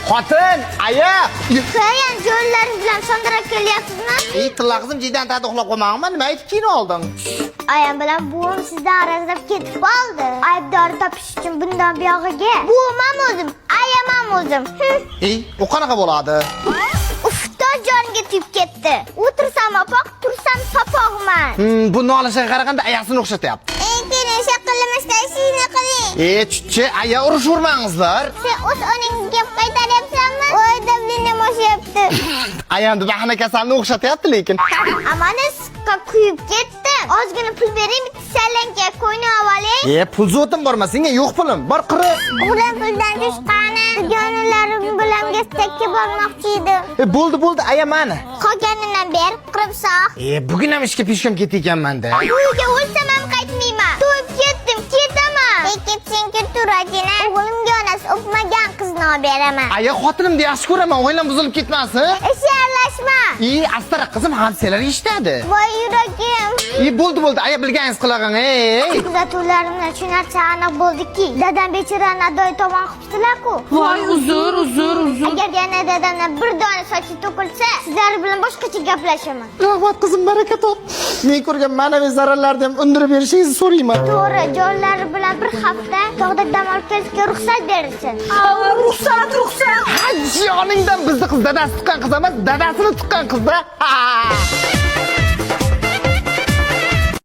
Xotin, aya. Qo'yan jo'ralaring bilan sondirab kelyapsizmi? Ey, tilla qizim, jiydan tagida uxlab qolmag'inmi? Nima aytib kino olding? Ayam bilan buvim sizdan arazlab ketib qoldi. Aybdor topish uchun bundan buyog'iga buvim ham o'zim, ayam ham o'zim. Ey, u qanaqa bo'ladi? Uf, jonimga tegib ketdi. O'tirsam opoq, tursam sopog'man. Bu nolishiga qaraganda ayasini o'xshatyapti. Eng keyin qilmasdan ishini qiling. E, chuchchi, aya, urushavermangizlar. Sen o'z onangga gap qaytaryapsanmi? Voy, давление oshyapti. Ayamni bahana kasalni o'xshatyapti lekin. Amani issiqqa kuyib ketdim. Ozgina pul bering, bitta sallanka ko'yni olay. E, pul zotim borma, senga yo'q pulim. Bor qiri. O'g'lim puldan tushqani. Dugonalarim bilan gastakka bormoqchi edim. E, bo'ldi, bo'ldi, aya mani. Qolganidan ber, qirib sog'. E, bugun ham ishga peshkom ketayotganman-da. Uyga o'lsam ham qaytmayman. To'yib ketdim, ketaman. E, ketsang ketur, ajina. O'g'limga onasi o'pmagan qizni olib beraman. Aya, xotinimni yaxshi ko'raman, oilam buzilib ketmasin. Ish aralashma. E, astara qizim, hamsiyalar eshitadi. Voy yuragim. E, bo'ldi, bo'ldi, aya, bilganingiz qilag'in, ey. Kuzatuvlarimdan shu narsa aniq bo'ldiki, dadam bechorani adoyi tomon qilibsizlar-ku. Voy, uzr, uzr, uzr. Agar yana dadamdan bir dona sochi to'kilsa, sizlar bilan boshqacha gaplashaman. Rahmat qizim, baraka top. Men ko'rgan ma'naviy zararlarni ham undirib berishingizni so'rayman. To'g'ri, jonlari bilan bir hafta tog'da dam olib kelishga ruxsat berilsin. Ruxsat, ruxsat. Ha, joningdan bizni qiz dadasi tuqqan qiz emas, dadasini tuqqan qizda. Ha!